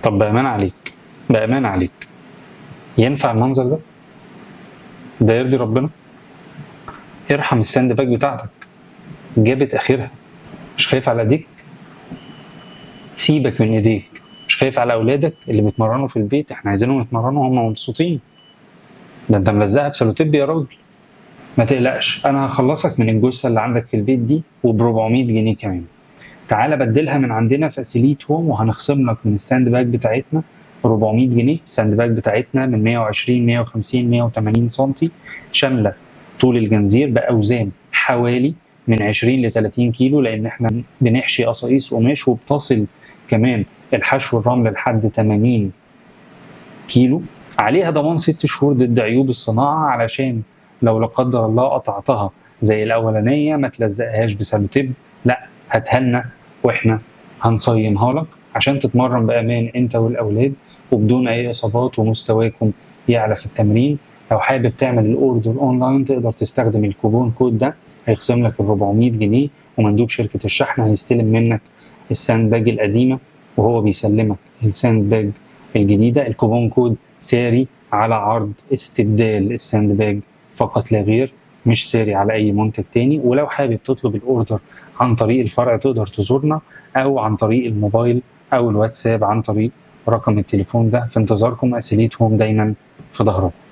طب بأمان عليك، بأمان عليك، ينفع المنظر ده؟ ده يرضي ربنا؟ ارحم ال sand bag بتاعتك، جابت اخرها. مش خايف على ايديك؟ سيبك من ايديك. مش خايف على اولادك اللي بيتمرنوا في البيت؟ احنا عايزينهم يتمرنوا وهم مبسوطين. ده انت ملزقها بسالوتيب يا راجل. ما تقلقش، انا هخلصك من الجثة اللي عندك في البيت دي وب 400 جنيه كمان. تعالى بدلها من عندنا في اسيليت هوم، وهنخصم لك من ال sand bag بتاعتنا 400 جنيه. ال sand bag بتاعتنا من 120 150 180 سنتي، شاملة طول الجنزير باوزان حوالي من 20 ل 30 كيلو، لان احنا بنحشي قصاقيص قماش، وبتصل كمان الحشو الرمل لحد 80 كيلو. عليها ضمان 6 شهور ضد عيوب الصناعة، علشان لو لا قدر الله قطعتها زي الاولانية ما تلزقهاش بسالوتيب، لا هاتها لنا واحنا هنصينها لك عشان تتمرن بامان انت والاولاد وبدون اي اصابات، ومستواكم يعلى في التمرين. لو حابب تعمل ال order online تقدر تستخدم ال coupon code ده، هيخصم لك ال 400 جنيه، ومندوب شركة الشحن هيستلم منك ال sand bag القديمة وهو بيسلمك ال sand bag الجديدة. ال coupon code ساري على عرض استبدال ال sand bag فقط لا غير، مش ساري على اي منتج تاني. ولو حابب تطلب ال order عن طريق الفرع تقدر تزورنا، او عن طريق الموبايل او الواتساب عن طريق رقم التليفون ده. في انتظاركم، اسيليت هوم دايما في ظهركم.